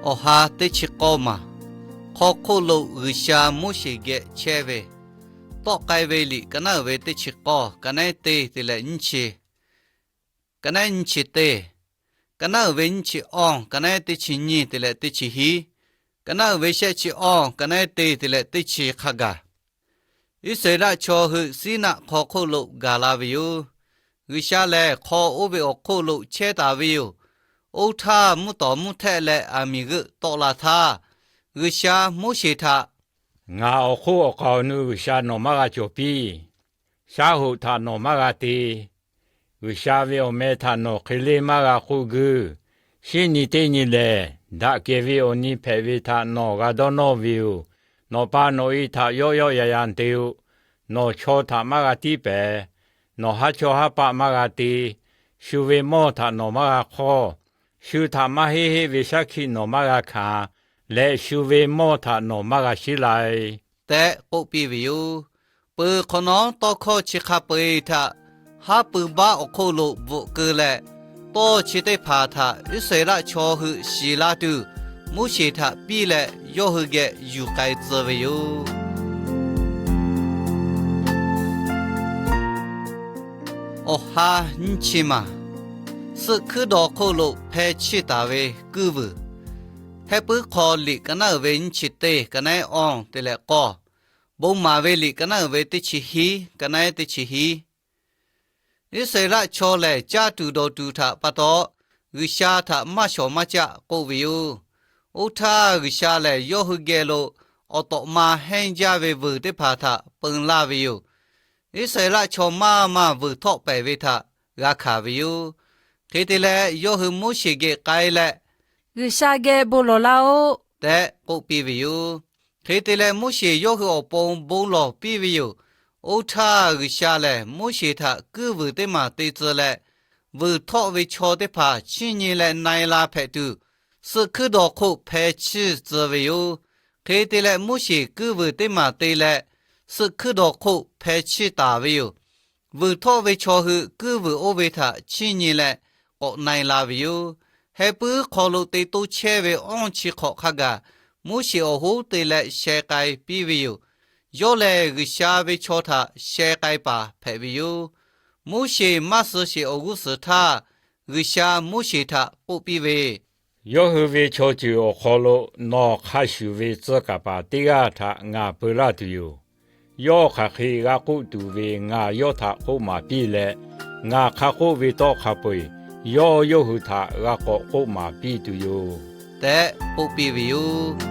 Awˬ ha teˇ chi k'awˇ maˬ, hk'aw hk'oˆ lo G'uiˬsha Moˉseˍ geh chehˇ ve, tawˆ k'ai ve liꞈ ka naˉ uiˍ ve teˇ chi k'awˇ, ka naˉ teˇ te leh nyiˇ chi, ka naˉ nyiˇ chi teˇ, ka naˉ uiˍ ve nyiˇ chi awˇ, ka naˉ teˇ chi nyiˇ te leh teˇ chi hiˉ, ka naˉ uiˍ ve shehˆ chi awˇ, ka naˉ teˇ te leh teˇ chi hk'a gaˬ. Iˉsaˍreˍlaˆ chaw hui Siˉnaˆ hk'aw hk'oˆ lo gaˬ la ve yoˬ. G'uiˬsha lehˬ hk'aw oˇ ve awˬ hk'oˆ lo chehˇ taˍ ve yoˬ. Oˇ htaˇ, mvuhˇ tawˍ mvuhˇ htehˆ leh aˬ miˍ g'euˆ tawˆ la htaˇ, G'uiˬsha Moˉseˍ htaꞈ, Ngaˬ awˬ hk'oˆ awˬ k'aoˍ nu G'uiˬsha nawˬ maˇ g'a cawˬ piˇ. Shaˉ hoꞈ htaꞈ nawˬ maˇ g'a te. G'uiˬsha ve awˬ meh htaꞈ nawˬ hk'e leˇ maˇ g'a k'oˆ guiˇ. Shinˉ nyi teˇ nyi lehˬ, daꞈ kehˬ ve awˬ nyi hpehꞈ ve htaꞈ nawˬ g'a dawˇ nawˇ ve yoˬ. Nawˬ pa nawˬ e htaꞈ yawˆ yawˆ yan yan te-o. Nawˬ chaw htaꞈ maˇ g'a tiˉ pehˍ. Nawˬ haˉ chawˇ haˉ paˆ maˇ g'a te. Shu ve mawˇ htaꞈ nawˬ maˇ g'a hk'awˇ. Shu htaꞈ maˇ heˆ heˆ ve shaˉ hkiˆ nawˬ maˇ g'a hkanˍ leh, shu ve mawˇ htaꞈ nawˬ maˇ g'a shiˉ lai tehꞈ k'oˆ piˇ ve yoˬ. Peuˬ hk'awꞈ nawˉ, tawˇ hkawˇ chi hk'a peu-eˬ htaꞈ haˉ pui baˆ awˬ hk'oˆ lo bvuhꞈ keu leh, tawˇ chi teˇ hpaˍ htaꞈ Iˉsaˍreˍlaˆ chaw hui shiˍ la tuˬ, Moˉseˍ htaꞈ piˇ leh yawˇ hui geh yuˬ k'ai tcuh ve yoˬ. Awˬ ha nyiˇ chi maˬ, suhˆ hkuiˉ dawˬ hk'oˆ lo hpeh chiˇ taˍ ve kuiˇ vuiˬ. Heh puiˉ hk'aw liꞈ ka naˉ uiˍ ve nyiˇ chi teˇ, ka naˉ awˇ te leh k'awˇ, bon maˍ ve liꞈ ka naˉ uiˍ ve teˇ chi hiˉ, ka naˉ teˇ chi hiˉ. Iˉsaˍreˍlaˆ chaw lehˬ, caˇ tuˬ dawˬ tuˬ htaꞈ pa taw, G'uiˬsha htaꞈ maˇ shawˍ maˇ caˆ k'oˆ ve yoˬ. Oˇ htaˇ, G'uiˬsha lehˬ yawˇ hui geh lo awˬ tawꞈ ma hehnˇ jaˇ ve vuiˬ teˇ hpaˍ htaꞈ peun laˇ ve yoˬ. Iˉsaˍreˍlaˆ chaw maˇ maˇ vuiˬ htawˆ pehˍ ve htaꞈ g'a hkanˍ ve yoˬ. Hk'e te leh, yawˇ hui Moˉseˍ geh k'ai leh, G'uiˬsha geh bon lawˬ laˇ-oˆ tehꞈ k'oˆ piˇ ve yoˬ. Hk'e te leh, Moˉseˍ yawˇ hui awˬ pon bon lawˬ piˇ ve yoˬ. Oˇ htaˇ, G'uiˬsha lehˬ Moˉseˍ htaꞈ kuiˇ vuiˬ teˇ maˬ te tcuh leh, vuiˬ htawˆ ve chaw teˇ hpaˍ chiˇ nyi leh na-e la hpehꞈ tuˬ, suhˆ hkuiˉ dawˬ hk'oˆ hpeh chiˇ tcuh ve yoˬ. Hk'e te leh, Moˉseˍ kuiˇ vuiˬ teˇ maˬ te leh, suhˆ hkuiˉ dawˬ hk'oˆ hpeh chiˇ taˍ ve yoˬ. Vuiˬ htawˆ ve chaw hui kuiˇ vuiˬ oˇ ve htaꞈ chiˇ nyi leh k'awꞈ na-e la ve yoˬ. Heh puiˉ hk'aw lo te toˇ chehˇ ve awˇ chi hk'awꞈ hk'a gaˬ, Moˉseˍ awˬ hoˉ te leh sheh k'ai piˇ ve yoˬ. Yawˇ lehˬ, G'uiˬsha ve chaw htaꞈ sheh k'ai paˍ hpehꞈ ve yoˬ. Moˉseˍ maˇ suh sheˍ awˬ g'uˇ suhˍ htaˇ, G'uiˬsha Moˉseˍ htaꞈ k'oˆ piˇ ve, Yawˇ hui ve chaw ceuˬ awˬ hk'aw lo nawˬ hk'a shuˍ ve tcuh kaˍ paˍ teˇ g'aˇ htaꞈ ngaˬ peu laˇ tuˬ yoˬ. Yawˇ hk'aˬ hk'e g'a k'oˆ tuˬ ve ngaˬ yawˇ htaꞈ k'oˆ maˍ piˇ leh, ngaˬ hk'a k'oˆ ve tawˇ hk'a peu-eˬ yawˇ yawˇ hui htaꞈ g'a k'awꞈ k'oˆ maˍ piˇ tuˬ yoˬ tehꞈ k'oˆ piˇ ve yoˬ.